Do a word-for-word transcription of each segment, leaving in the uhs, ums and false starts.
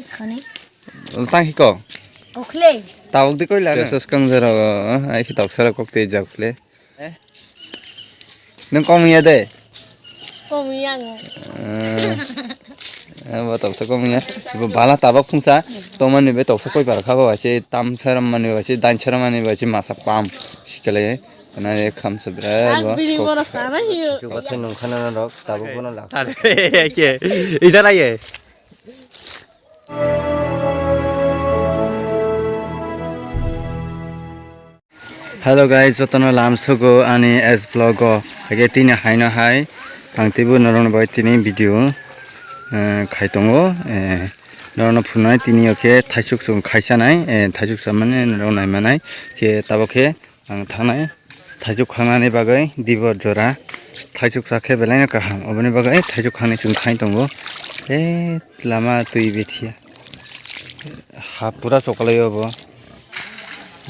Sakani. Tang hiko. Kokle. Tabuk di koila. Jesa skang jero, ai ki toksa kok te jak le. Eh? Nung kom ya de. Kom yang. Eh, bo toksa kom ya. Bo bala tabuk phungsa. Tomani be toksa koi par kha ba se tam saram mani ba se dan saram mani ba se masa pam. Sikale. Kana ye kham se bra bo. Bini bono sana hiyo. Chuba se nung khana na rok tabuk bono lak. Tare ke. Ijara ye. Hello guys, jotono lamsugo ani S vlog o. Hage tini haino hai ang teibo norokno bai tini video, eh, khai tongo. Eh, norokno phunai tini o khe thaisuk chwng khaisanai, eh, thaisuk samani norok naimanai. Khe tabuk khe ang thanai thaisuk khanani bagwi dibor jora thaisuk chakhe belaino kaham, oboni bagwi thaisuk khani chwng khai tongo. E lama twi bithia ha pura chokolai obo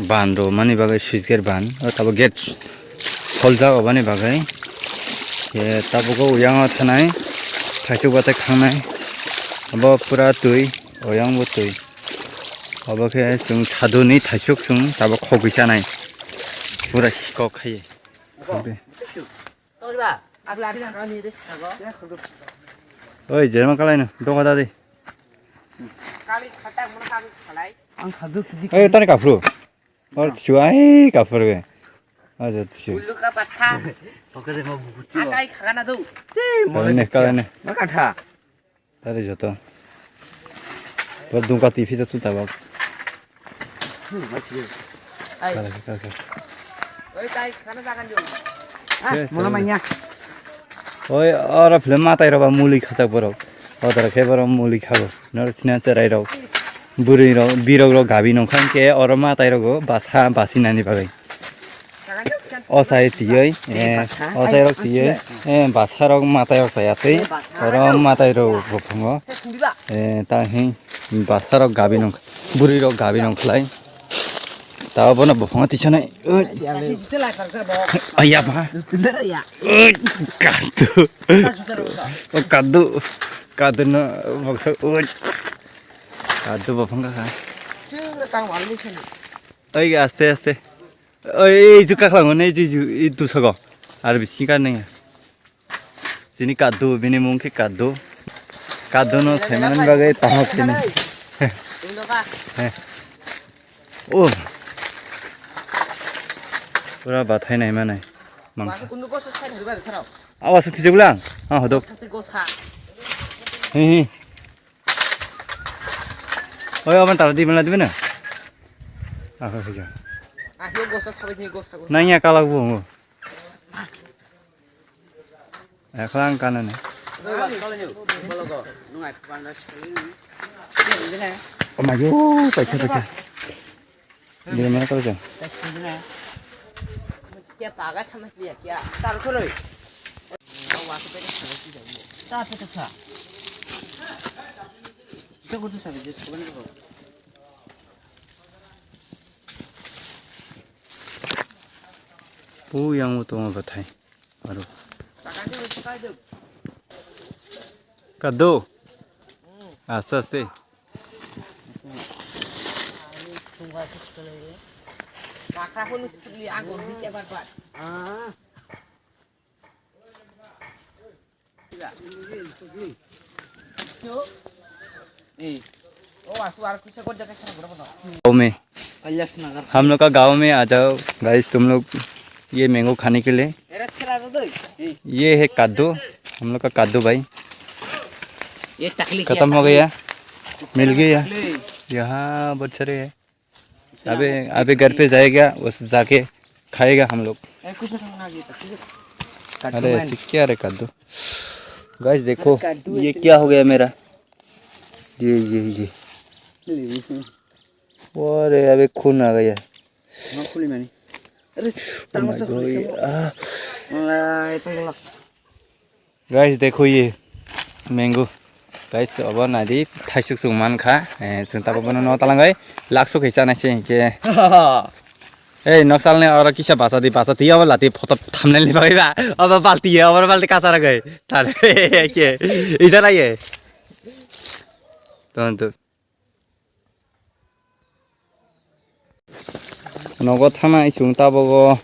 ban rw mani bagwi switch gate ban o tabuk gate kholjak oboni bagwi. Khe tabuk o uyango thanai thaisuk bathai khangnai obo pura twi oyang bo twi. Obo khe chwng saduni thaisuk chwng tabuk khogwi chanai. Pura sikok khai. Oi, jerma kalai no, doga dadi. Oi, tani kaphru. Or chu ai kaphru ge. Aja chu. Ulu ka patha. Akai khagana do. Kalai ne, kalai ne. Tari joto. Bo dungka tipi ja suta bak. Ai. Kala, kala, kala. Oi, tai khana jagan jo. Ah, mula manya. Oi, oro film matai roba muli khajak borok. Odara khe borok muli khago. Nor sina cherai rok. Bwrwi rok, birok rok gabi nongkhang khe oro matai rogo basa basi nani bagwi. O sai tiyoi, eh, o sai rok tiyoi, eh, basa rok matai rok saya tei, oro matai rok bophango, eh, ta hi basa rok gabi nong, bwrwi rok gabi nong khlai. Ta bono bophango tisanai, oi. Aya ma. Oi, kadu. O kadu, kadu no boksa, oi. Kadu bophang kha. Oi, aste, aste. Oi, ei ju kaklang ne ju ju i tu sago. Ar bisingo nang ya. Sini kadu, bini mung khe kadu. Kadu no saiman bagwi tahok sini. Oh. Pura bathai nai manai. Mang. Awas tu jeblang. Ah, hodok. He he. Oi, oban tara di bela di bena. Ah, hoja. Ah, yo gosa sabai ni gosa gosa. Nang ya kalak bu. Eklang kana ne. Oi, bas kala ni. Bologo. Nungai panda. Oh my god, paisa paisa. Dia mana kalau jang? Kya paga sama dia kya? Tar koro. Awas pe sama dia. Ta pe ta. Itu kudu sama dia sebenarnya. Pu yang utama bathai. Aro. Kado. Asa se. गाँव में, हम लोग का गाँव में आ जाओ गाइस, तुम लोग ये मैंगो खाने के लिए। ये है कद्दू, हम लोग का कद्दू भाई। ये तकली क्या खत्म हो तकली? गया, मिल गया। तकली। यहाँ बहुत सारे है। अबे, अबे घर पे जाएगा, उस जाके खाएगा हम लोग। ए, कुछ नहीं होना ये तो, ठीक है? अरे, ऐसे क्या रे कद्दू? गाइस देखो, अरे, कद्दू ये ऐसे क्या हो गया मेरा? ये, ये, ये। ले, ये। अरे, अबे खून आ गया। हाँ, खुली मैंने। अरे, oh my God, ये, आ। अरे, ये तो गलत। Guys, dekho ye mango. Guys, obo naidi thaisuk chwng mankha. Eh, chwng tabuk bono no talangwi laksuk hai chana se hinkhe. Ei, nok salni oro kisa basa di, basa di, obo lati photo thumbnail ni bagwi ba. Obo balti ye, obo balti kasa ragwi. Tar ke, ija lai ye. Ton tu. Nogo thanai chwng tabogo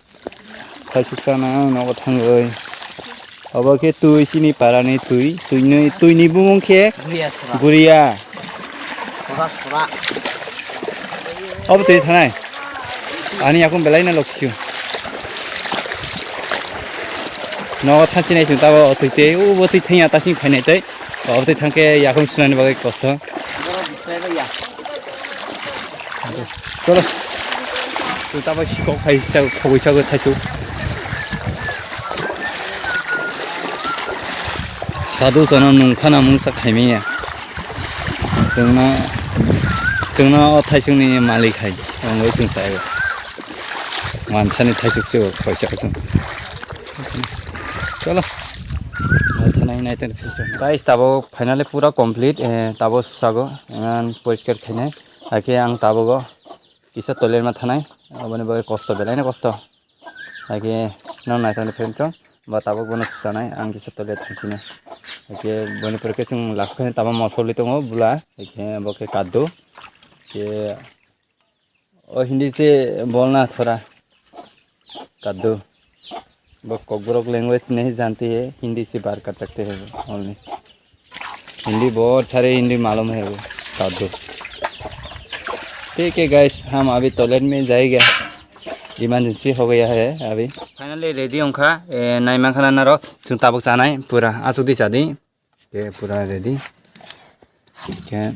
thaisuk chanai nogo thangwi. Obo khe twi chini parani twi, twini, twini bumung khe Guria sora. Guria. Sora, sora. Obo twi thanai. Ani yakung belai na loksu. Nogo thansinai chwng tabo twi tei, ubo twi thangya tasing phainai tei. Obo twi thangkhe yakung sunani bagwi kosto. Cholo. Chwng tabo sikok phai sa, khogwi sago thaisu. Sadu sono nungkhana mungsa khaimaya. Chwngno, chwngno o thaisukni malik hai. Wngwi chwng sayo. Wansani thaisuk se o khoisa chwng. Cholo. Thanai nai ten. Guys, tabo finally pura complete. Eh, tabo susago. Ang poriskar khainai. Hakhe ang tabogo kisa toilet ma thanai. Aboni bagwi kosto, belai no kosto. Hakhe no naithokni friend chong. Ba tabuk bono susanai. Ang kisa toilet thansini. Hakhe boni pore khe chwng last khe tabo mosoli tongo bula. Hakhe bo khe kaddu. Khe ओ हिंदी से बोलना थोड़ा। कद्दू। वो कोकबोरोक language नहीं जानती है, हिंदी से बात कर सकते हैं वो only। हिंदी बहुत सारे हिंदी मालूम है वो। कद्दू। ठीक है guys, हम अभी टॉयलेट में जाएगा। इमरजेंसी हो गया है अभी। Finally ready wngkha, e, naimankha na naro, chwng tabuk chanai, pura asuk di chadi. Khe pura ready. Khe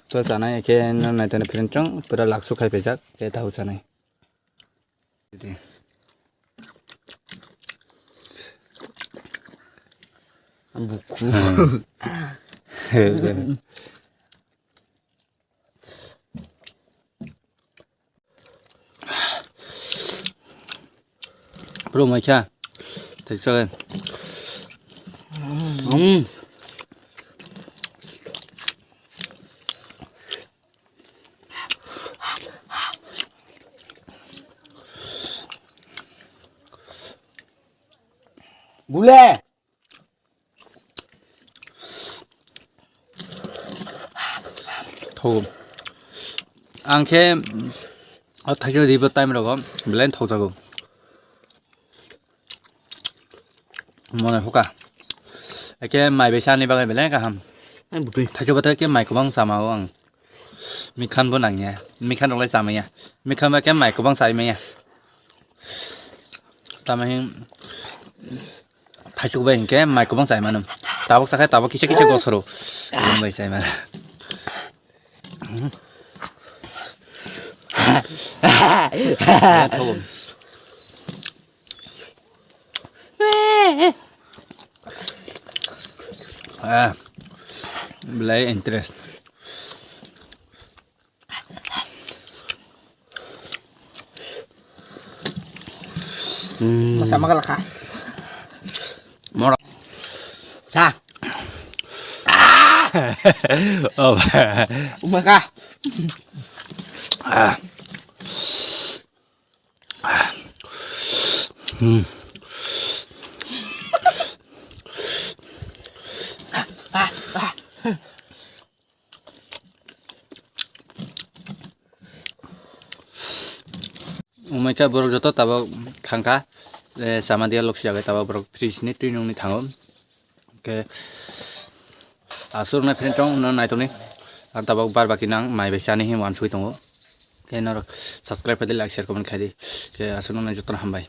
to chanai khe no naithani friend chong pura laksu khai paijak khe tau chanai. Ready. Buku. Bro, mai kha. Thai chai. Mm. Bule. Thogo. Ang khe, o thaisa ribo time rogo belai thokjago. Mone hoka. Eke mai bai sani bagwi belai kaham. Ang butui. Thaisa bata ke mai kubang sama o ang. Mikhan bo nangya. Mikhan rok lai sama ya. Mikhan ba ke mai kubang sai maya. Tama hin thaisuk bai hinkhe mai kubang sai mano. Tabuk sakhe tabuk kisa kisa gosoro. Kubang bai sai mano. Ah, belai interest. Masa magal kha. Moro. Sa. Oh. Uma kha. Hmm. Umaikha borok joto tabuk thangkha, eh, chama diya loksi jabai tabuk borok fridge ni twi nungni thango. Khe aswk nai friend chong no naitokni ang tabuk bar baki nang mai bai chani hin wansugwi tongo. Khe norok subscribe khaidi, like, share, comment khaidi. Khe aswk no nai jotono hambai.